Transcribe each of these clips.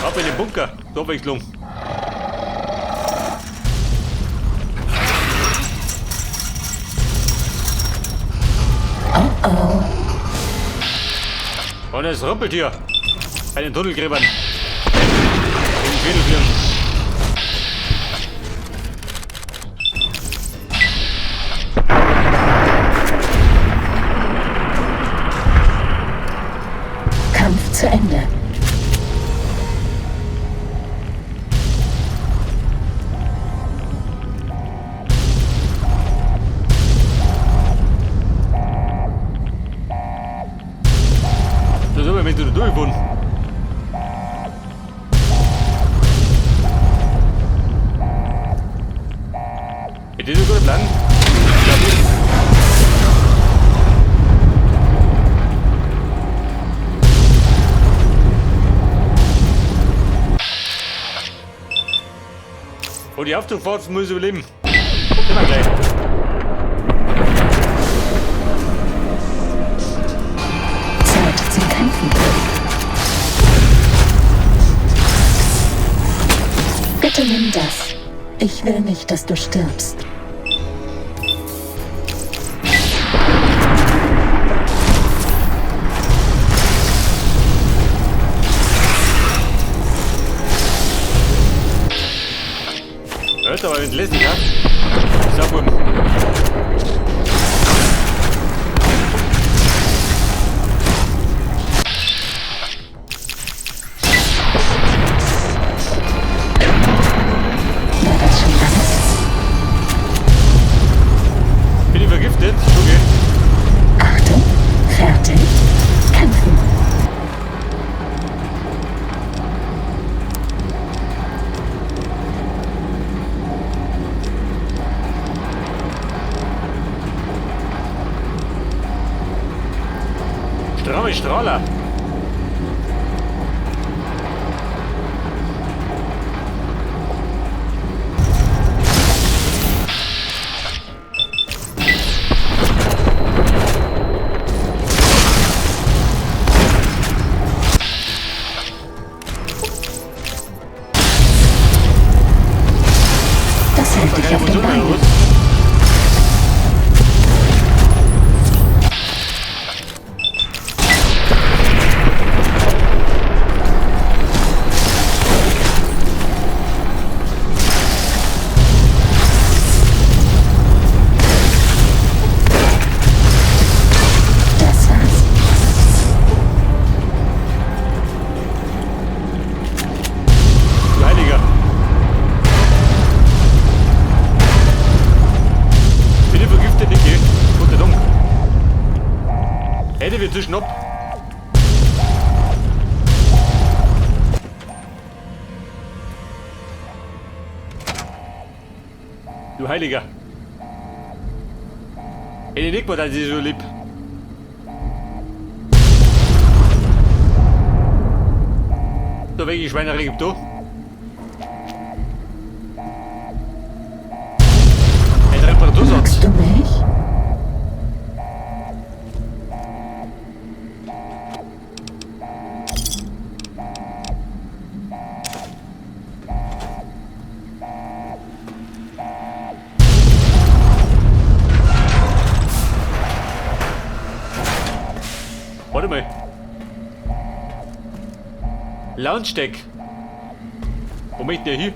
Ab in den Bunker. Zur Abwechslung. Oh oh. Und es rumpelt hier. Bei den Tunnelgräbern. In den Schädelfliegen. Kampf zu Ende. Da sind wir mit der durchgefunden. Ist das ein guter Plan? Ich glaub nicht. Und die Aufzugfahrt muss ich überleben. Immer gleich. Zeit zum Kämpfen. Bitte nimm das. Ich will nicht, dass du stirbst. Hört aber wenn lässig, ja? Sag mal. War das schon alles? Bin ich vergiftet? Okay. Achtung, fertig, kämpfen. Stramme Strahler. Das hält dich Keine auf den Munition mehr, Beinen. oder was? Das war's. Du Heiliger. Bin ich vergiftet, Niki? Gott sei Dank. Hätte wir zwischen ab. Du Heiliger. Hätte ich nicht gedacht, dass ich so lieb. Da welche Schweinerei gibt da? Ein Reparatursatz. Magst du mich? Warte mal. Launch Deck. Wo möchte der hin?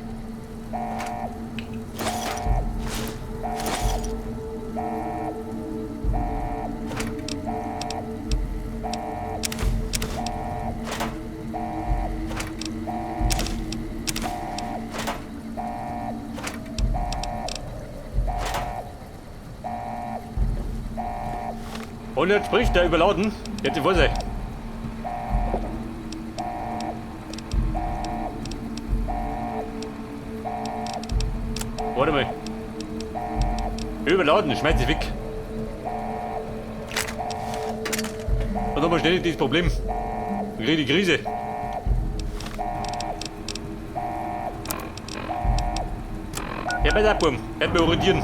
Und jetzt spricht der überladen. Jetzt die Vorsicht. Warte mal. Überladen, schmeiß dich weg. Und nochmal schnell dieses Problem. Ich krieg die Krise. Ja, pass auf, Bub. Werd mir orientieren.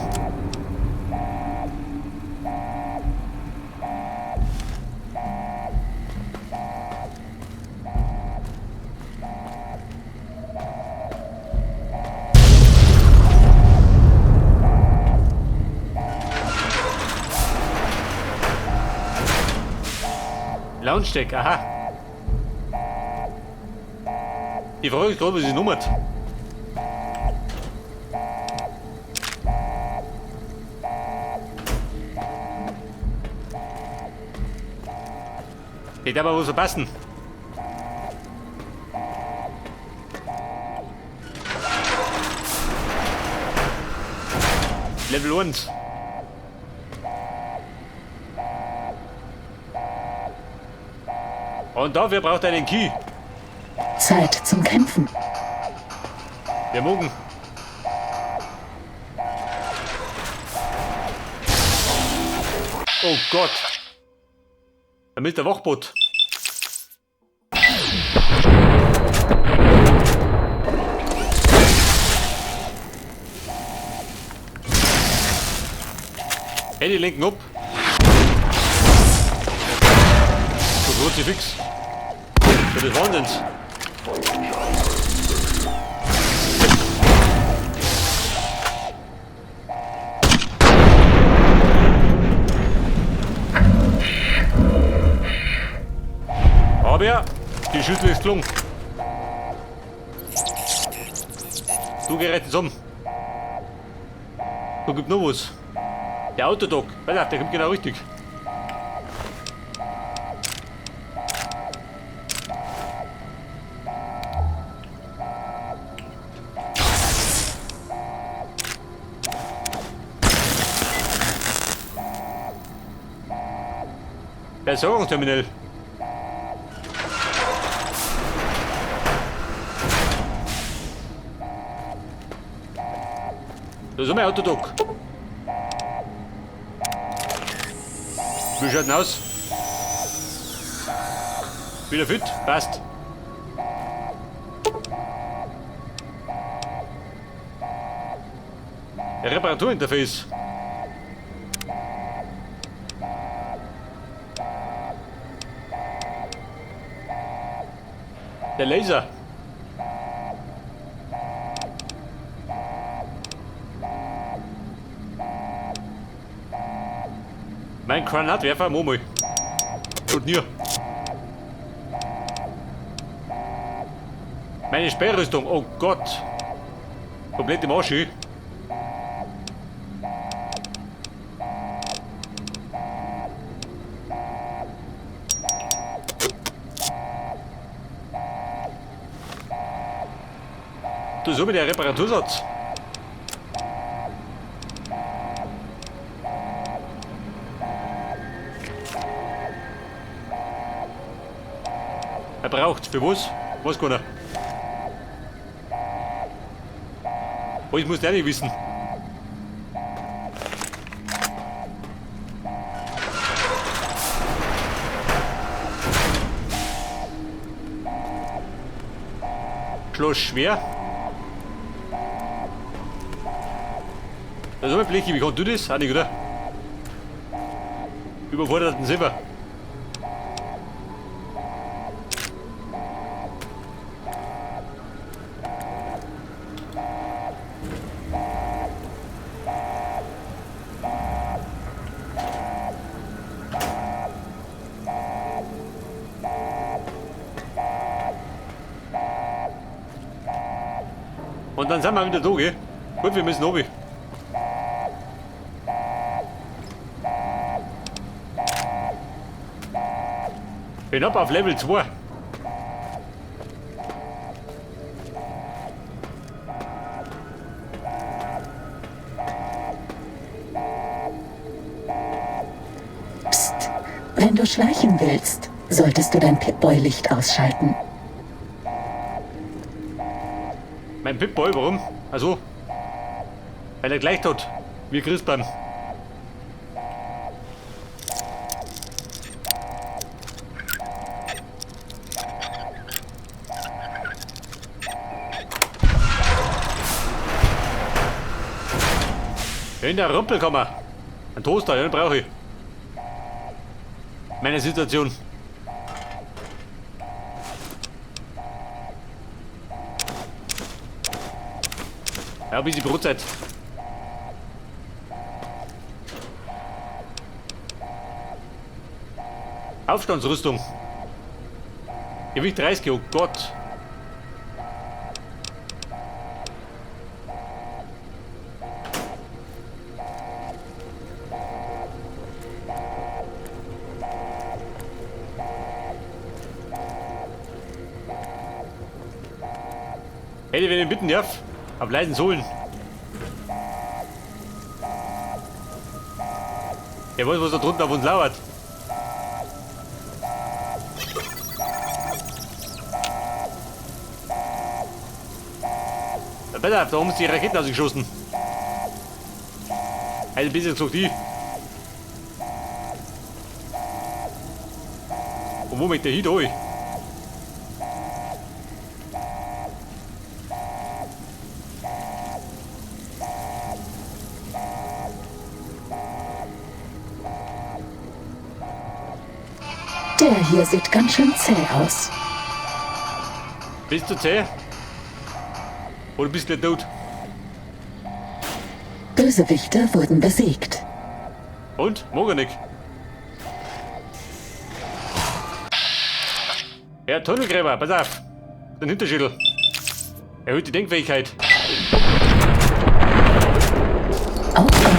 Lounge Deck, aha. Die Frage ist gerade, was ist Nummer? Ich darf aber was verpassen. Level 1. Und dafür braucht er einen Key. Zeit zum Kämpfen. Wir mogen. Oh Gott. Damit der Wachboot. Hey, die lenken ab. So Kruzifix. Das ist Wahnsinns. Aber die Schüssel ist gelungen. Du gerätst um. Da gibt noch was. Der Autodoc, pass auf, der kommt genau richtig. Versorgungsterminal. Das ist mein Autodoc. Wie schaut denn aus? Wieder fit? Passt. Reparaturinterface. Der Laser. Mein Granatwerfer, Momoi. Und nie. Meine Sperrrüstung, oh Gott. Komplett im Arsch. Du, so mit der Reparatursatz. Er braucht für was? Was kann er? Oh, ich muss der nicht wissen. Schloss schwer. Das ist aber Blechi, wie kannst du das? Auch nicht, oder? Überforderten Silber. Und dann sind wir wieder da, gell? Gut, wir müssen runter. Bin ab auf Level 2. Psst. Wenn du schleichen willst, solltest du dein Pip-Boy-Licht ausschalten. Mein Pip-Boy, warum? Also, weil er gleich tot. Wie Christbaum. In der Rumpelkammer. Ein Toaster, den brauche ich. Meine Situation. Ja, ein bisschen Brotzeit. Aufstandsrüstung. Gewicht 30, oh Gott. Hätte, wenn ich bitten darf, auf leisen Sohlen. Der weiß, was da drunten auf uns lauert. Na, besser, da haben sie die Raketen ausgeschossen. Also besser gesagt die. Und wo möchte der hin da? Der hier sieht ganz schön zäh aus. Bist du zäh? Oder bist du tot? Bösewichte wurden besiegt. Und? Mag er nicht. Ja, Tunnelgräber, pass auf. Den Hinterschädel. Erhöht die Denkfähigkeit. Aufgabe.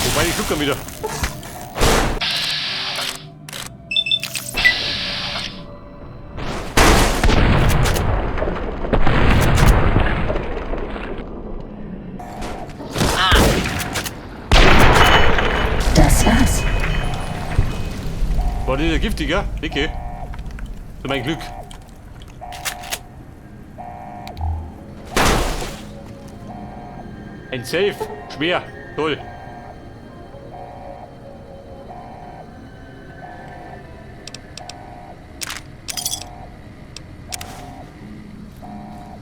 Wobei, ich schluck dann wieder. Das war's. War dieser giftiger? Dicke. Zu mein Glück. Ein Safe. Schwer. Toll.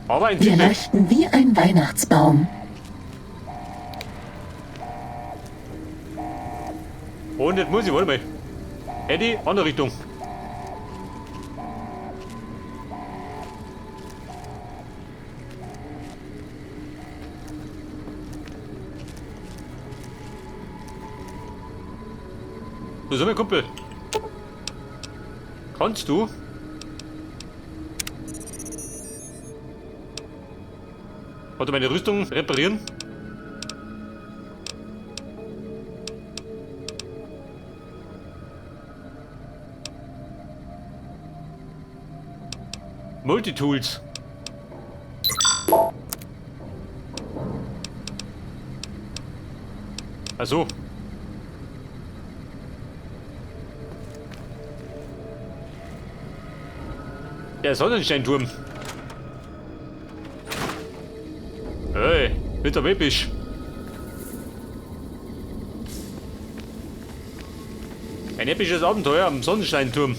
Aber ein Wir Tipp. leuchten wie ein Weihnachtsbaum. Und jetzt muss ich, warte mal. Eddie, andere Richtung. So, so mein Kumpel. Kannst du? Warte, meine Rüstung reparieren? Multitools. Ach so. Der Sonnensteinturm. Hey, wird aber episch. Ein episches Abenteuer am Sonnensteinturm.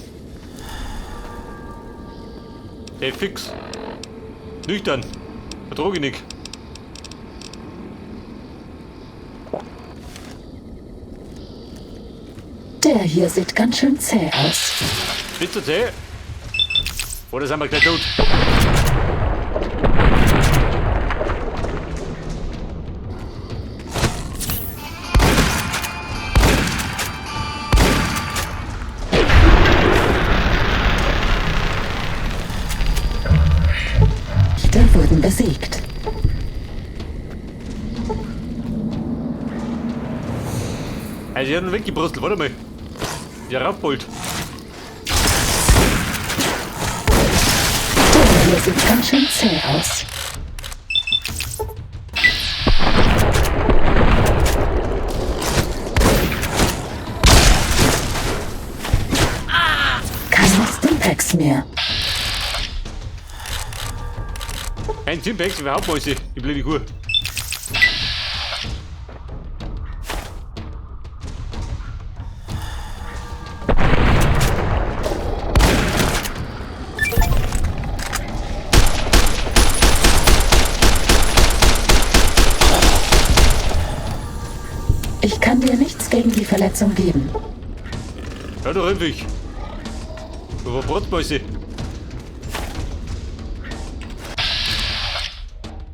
Der fix. Nüchtern. Vertrage ich nicht. Der hier sieht ganz schön zäh aus. Bist du zäh? Oder sind wir gleich tot? Richter wurden besiegt. Also, ich hab ihn weggebrustelt, warte mal. Der Raufbold. Der hier sieht ganz schön zäh aus. Keine Stimpacks mehr. Kein Stimpacks, überhaupt mal sie, die blöde Kuh. Ich kann dir nichts gegen die Verletzung geben. Ja, du Rümpfig. Du Verbrotmäuse.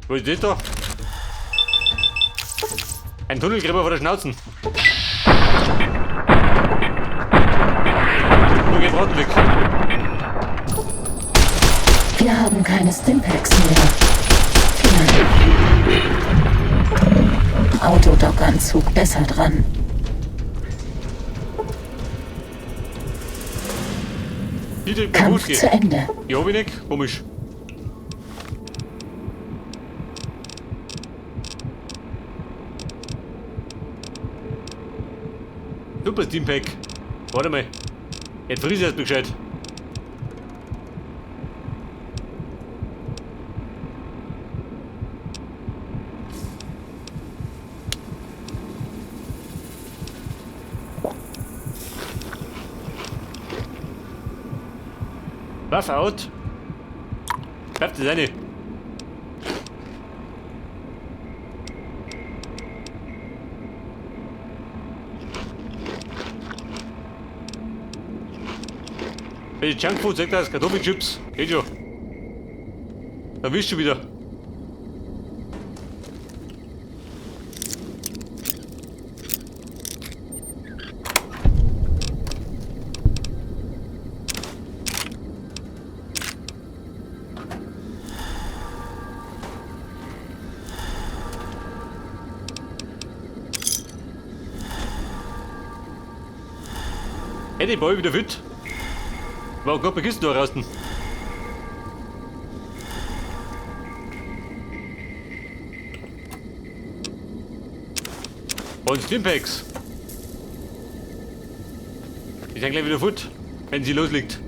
Wo ist das da? Ein Tunnelgräber vor der Schnauzen. Die Braten weg. Wir haben keine Stimpacks mehr. Vielleicht. Autodoc-Anzug besser dran. Kampf zu Ende. Ja, hab ich nicht. Komisch. Super Stimpack. Warte mal. Jetzt friss ich erst mal gescheit. Waffe out. Bleibt das eine. Welche Junkfood sagt das? Kartoffelchips. Geht schon. Da bist du wieder. Hey, die Boy wieder fit. War auch gerade bei Kisten da raus. Und Stimpacks. Die sind gleich wieder fort, wenn sie loslegt.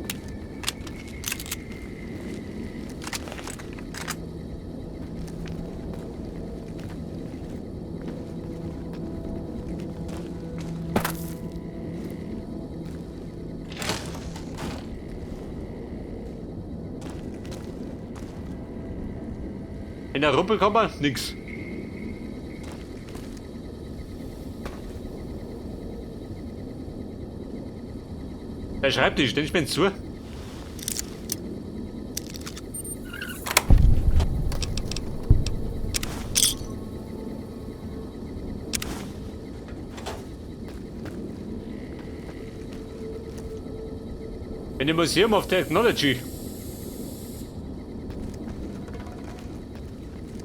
In der Rumpelkammer nix. Der Schreibtisch, den ich zu. In dem Museum of Technology.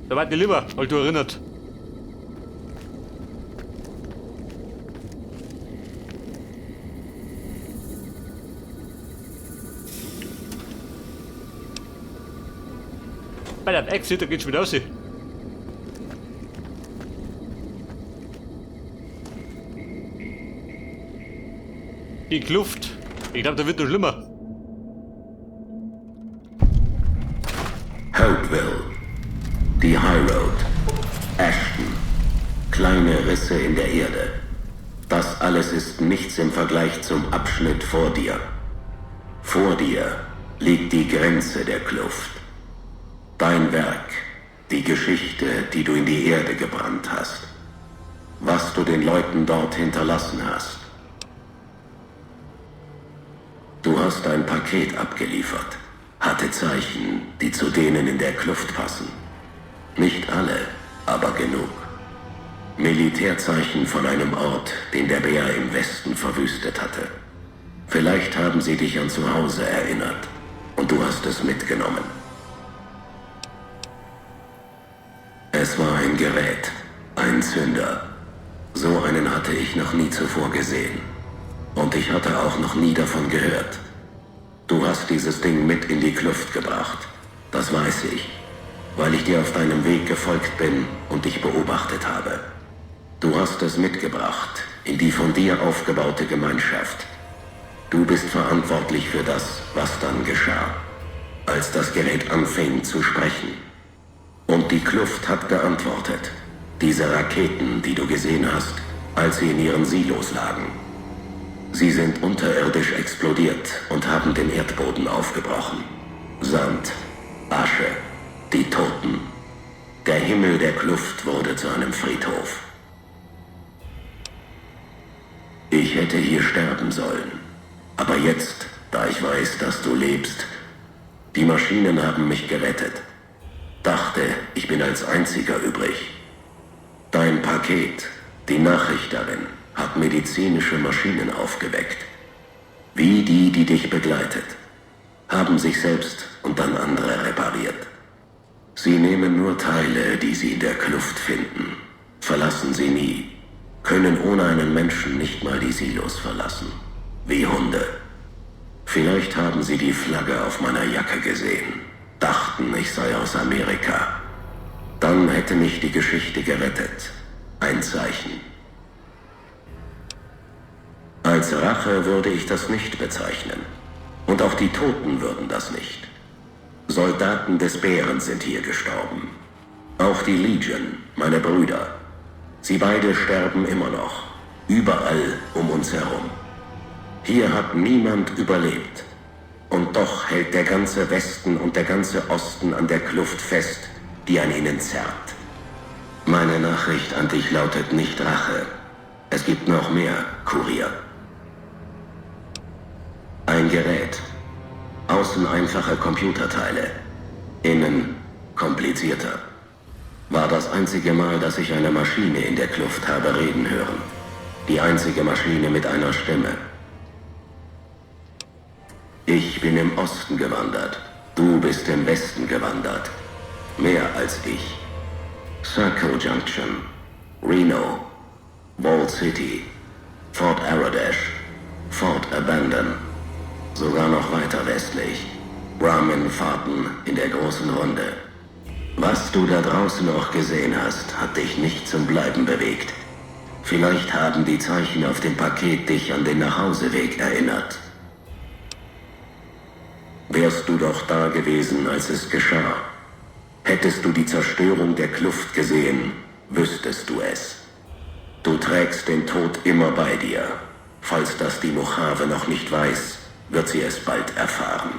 Da war die lieber, weil du erinnert. Bei der Exit, da geht's wieder raus. Die Kluft. Ich glaube, da wird noch schlimmer. Hopeville. Die High Road. Ashton. Kleine Risse in der Erde. Das alles ist nichts im Vergleich zum Abschnitt vor dir. Vor dir liegt die Grenze der Kluft. Dein Werk, die Geschichte, die du in die Erde gebrannt hast. Was du den Leuten dort hinterlassen hast. Du hast ein Paket abgeliefert. Hatte Zeichen, die zu denen in der Kluft passen. Nicht alle, aber genug. Militärzeichen von einem Ort, den der Bär im Westen verwüstet hatte. Vielleicht haben sie dich an zu Hause erinnert und du hast es mitgenommen. Es war ein Gerät, ein Zünder. So einen hatte ich noch nie zuvor gesehen. Und ich hatte auch noch nie davon gehört. Du hast dieses Ding mit in die Kluft gebracht. Das weiß ich, weil ich dir auf deinem Weg gefolgt bin und dich beobachtet habe. Du hast es mitgebracht in die von dir aufgebaute Gemeinschaft. Du bist verantwortlich für das, was dann geschah, als das Gerät anfing zu sprechen. Und die Kluft hat geantwortet. Diese Raketen, die du gesehen hast, als sie in ihren Silos lagen. Sie sind unterirdisch explodiert und haben den Erdboden aufgebrochen. Sand, Asche, die Toten. Der Himmel der Kluft wurde zu einem Friedhof. Ich hätte hier sterben sollen. Aber jetzt, da ich weiß, dass du lebst, die Maschinen haben mich gerettet. Dachte, ich bin als einziger übrig. Dein Paket, die Nachricht darin, hat medizinische Maschinen aufgeweckt. Wie die, die dich begleitet. Haben sich selbst und dann andere repariert. Sie nehmen nur Teile, die sie in der Kluft finden. Verlassen sie nie. Können ohne einen Menschen nicht mal die Silos verlassen. Wie Hunde. Vielleicht haben sie die Flagge auf meiner Jacke gesehen. Dachten, ich sei aus Amerika. Dann hätte mich die Geschichte gerettet. Ein Zeichen. Als Rache würde ich das nicht bezeichnen. Und auch die Toten würden das nicht. Soldaten des Bären sind hier gestorben. Auch die Legion, meine Brüder. Sie beide sterben immer noch. Überall um uns herum. Hier hat niemand überlebt. Und doch hält der ganze Westen und der ganze Osten an der Kluft fest, die an ihnen zerrt. Meine Nachricht an dich lautet nicht Rache. Es gibt noch mehr, Kurier. Ein Gerät. Außen einfache Computerteile. Innen komplizierter. War das einzige Mal, dass ich eine Maschine in der Kluft habe reden hören. Die einzige Maschine mit einer Stimme. Ich bin im Osten gewandert. Du bist im Westen gewandert. Mehr als ich. Circle Junction, Reno, Walled City, Fort Aradesh, Fort Abandon. Sogar noch weiter westlich. Brahmin-Fahrten in der großen Runde. Was du da draußen auch gesehen hast, hat dich nicht zum Bleiben bewegt. Vielleicht haben die Zeichen auf dem Paket dich an den Nachhauseweg erinnert. Wärst du doch da gewesen, als es geschah. Hättest du die Zerstörung der Kluft gesehen, wüsstest du es. Du trägst den Tod immer bei dir. Falls das die Mojave noch nicht weiß, wird sie es bald erfahren.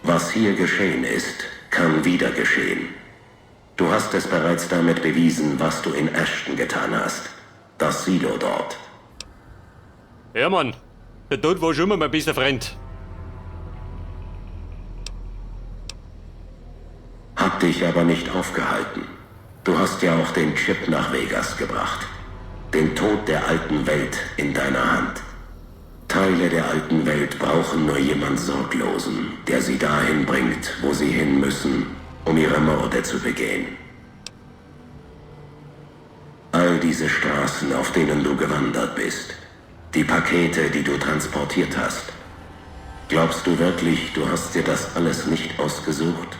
Was hier geschehen ist, kann wieder geschehen. Du hast es bereits damit bewiesen, was du in Ashton getan hast. Das Silo dort. Ja, Mann. Der Tod war schon immer mein bester Freund. Hat dich aber nicht aufgehalten. Du hast ja auch den Chip nach Vegas gebracht. Den Tod der alten Welt in deiner Hand. Teile der alten Welt brauchen nur jemand Sorglosen, der sie dahin bringt, wo sie hin müssen, um ihre Morde zu begehen. All diese Straßen, auf denen du gewandert bist, die Pakete, die du transportiert hast. Glaubst du wirklich, du hast dir das alles nicht ausgesucht?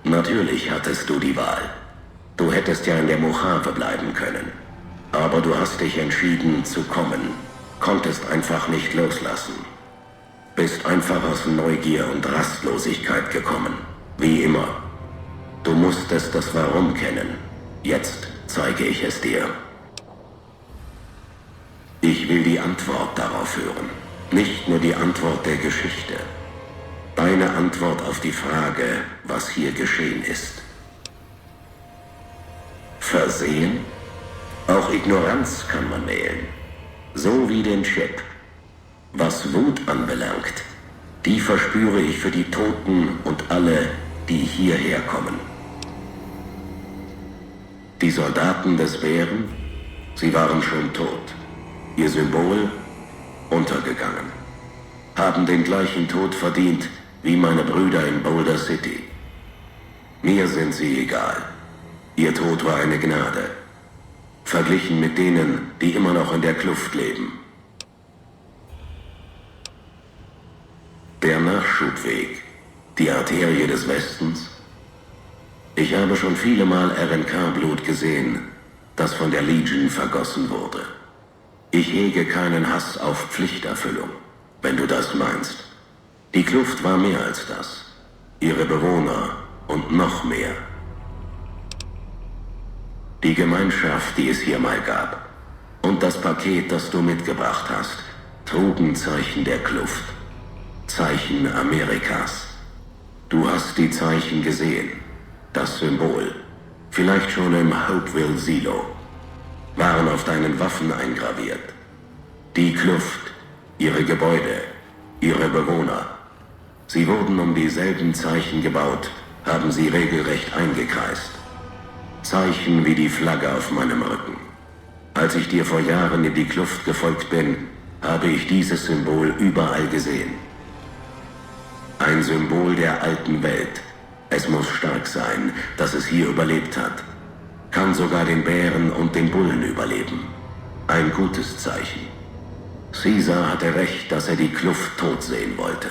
Natürlich hattest du die Wahl. Du hättest ja in der Mojave bleiben können. Aber du hast dich entschieden zu kommen. Konntest einfach nicht loslassen. Bist einfach aus Neugier und Rastlosigkeit gekommen. Wie immer. Du musstest das Warum kennen. Jetzt zeige ich es dir. Ich will die Antwort darauf hören. Nicht nur die Antwort der Geschichte. Deine Antwort auf die Frage, was hier geschehen ist. Versehen? Auch Ignoranz kann man wählen. So wie den Chip. Was Wut anbelangt, die verspüre ich für die Toten und alle, die hierher kommen. Die Soldaten des Bären? Sie waren schon tot. Ihr Symbol? Untergegangen. Haben den gleichen Tod verdient wie meine Brüder in Boulder City. Mir sind sie egal. Ihr Tod war eine Gnade. Verglichen mit denen, die immer noch in der Kluft leben. Der Nachschubweg, die Arterie des Westens. Ich habe schon viele Mal RNK-Blut gesehen, das von der Legion vergossen wurde. Ich hege keinen Hass auf Pflichterfüllung, wenn du das meinst. Die Kluft war mehr als das. Ihre Bewohner und noch mehr. Die Gemeinschaft, die es hier mal gab. Und das Paket, das du mitgebracht hast, trugen Zeichen der Kluft. Zeichen Amerikas. Du hast die Zeichen gesehen. Das Symbol. Vielleicht schon im Hopeville Silo. Waren auf deinen Waffen eingraviert. Die Kluft, ihre Gebäude, ihre Bewohner. Sie wurden um dieselben Zeichen gebaut, haben sie regelrecht eingekreist. Zeichen wie die Flagge auf meinem Rücken. Als ich dir vor Jahren in die Kluft gefolgt bin, habe ich dieses Symbol überall gesehen. Ein Symbol der alten Welt. Es muss stark sein, dass es hier überlebt hat. Kann sogar den Bären und den Bullen überleben. Ein gutes Zeichen. Caesar hatte recht, dass er die Kluft tot sehen wollte.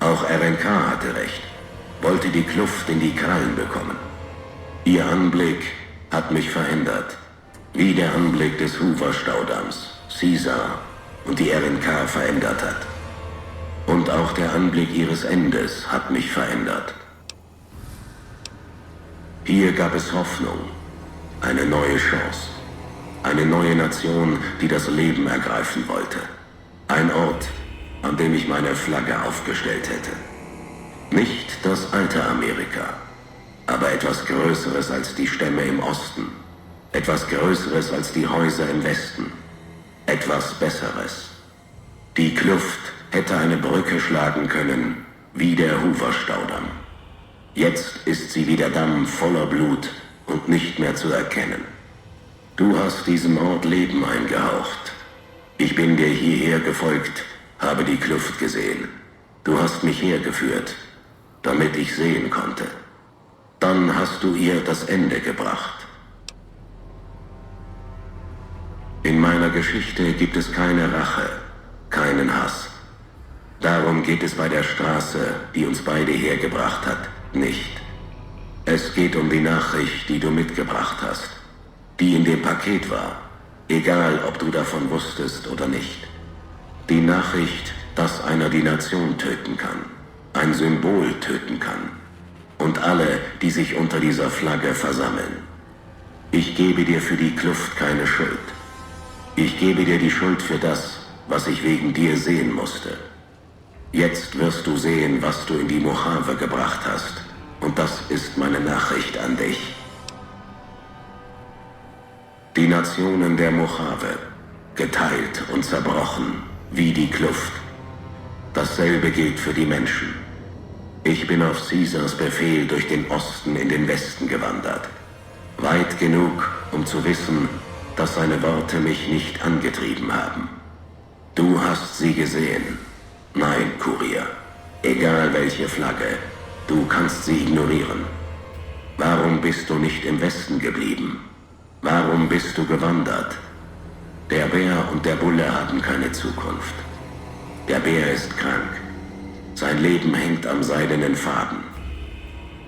Auch RNK hatte recht, wollte die Kluft in die Krallen bekommen. Ihr Anblick hat mich verändert. Wie der Anblick des Hoover-Staudamms Caesar und die RNK verändert hat. Und auch der Anblick ihres Endes hat mich verändert. Hier gab es Hoffnung, eine neue Chance, eine neue Nation, die das Leben ergreifen wollte. Ein Ort, an dem ich meine Flagge aufgestellt hätte. Nicht das alte Amerika, aber etwas Größeres als die Stämme im Osten, etwas Größeres als die Häuser im Westen, etwas Besseres. Die Kluft hätte eine Brücke schlagen können, wie der Hoover-Staudamm. Jetzt ist sie wie der Damm voller Blut und nicht mehr zu erkennen. Du hast diesem Ort Leben eingehaucht. Ich bin dir hierher gefolgt, habe die Kluft gesehen. Du hast mich hergeführt, damit ich sehen konnte. Dann hast du ihr das Ende gebracht. In meiner Geschichte gibt es keine Rache, keinen Hass. Darum geht es bei der Straße, die uns beide hergebracht hat, nicht. Es geht um die Nachricht, die du mitgebracht hast, die in dem Paket war, egal ob du davon wusstest oder nicht. Die Nachricht, dass einer die Nation töten kann, ein Symbol töten kann und alle, die sich unter dieser Flagge versammeln. Ich gebe dir für die Kluft keine Schuld. Ich gebe dir die Schuld für das, was ich wegen dir sehen musste. Jetzt wirst du sehen, was du in die Mojave gebracht hast. Und das ist meine Nachricht an dich. Die Nationen der Mojave, geteilt und zerbrochen, wie die Kluft. Dasselbe gilt für die Menschen. Ich bin auf Caesars Befehl durch den Osten in den Westen gewandert. Weit genug, um zu wissen, dass seine Worte mich nicht angetrieben haben. Du hast sie gesehen. Nein, Kurier. Egal welche Flagge, du kannst sie ignorieren. Warum bist du nicht im Westen geblieben? Warum bist du gewandert? Der Bär und der Bulle haben keine Zukunft. Der Bär ist krank. Sein Leben hängt am seidenen Faden.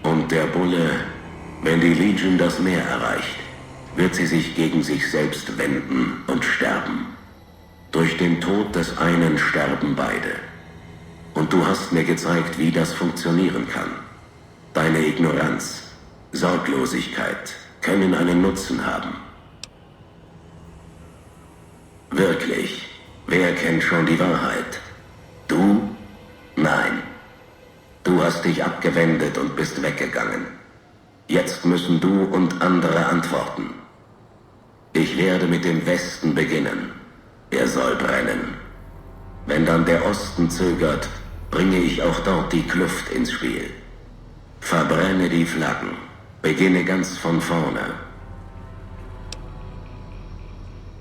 Und der Bulle, wenn die Legion das Meer erreicht, wird sie sich gegen sich selbst wenden und sterben. Durch den Tod des einen sterben beide. Und du hast mir gezeigt, wie das funktionieren kann. Deine Ignoranz, Sorglosigkeit können einen Nutzen haben. Wirklich, wer kennt schon die Wahrheit? Du? Nein. Du hast dich abgewendet und bist weggegangen. Jetzt müssen du und andere antworten. Ich werde mit dem Westen beginnen. Er soll brennen. Wenn dann der Osten zögert, bringe ich auch dort die Kluft ins Spiel. Verbrenne die Flaggen. Beginne ganz von vorne.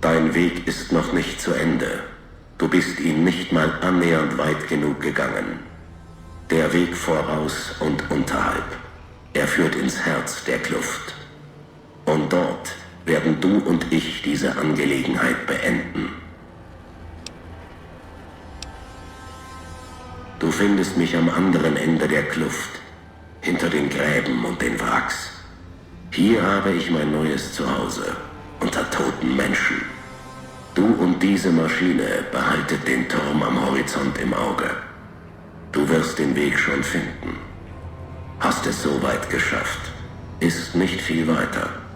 Dein Weg ist noch nicht zu Ende. Du bist ihn nicht mal annähernd weit genug gegangen. Der Weg voraus und unterhalb. Er führt ins Herz der Kluft. Und dort werden du und ich diese Angelegenheit beenden. Du findest mich am anderen Ende der Kluft, hinter den Gräben und den Wracks. Hier habe ich mein neues Zuhause, unter toten Menschen. Du und diese Maschine behaltet den Turm am Horizont im Auge. Du wirst den Weg schon finden. Hast es so weit geschafft. Ist nicht viel weiter.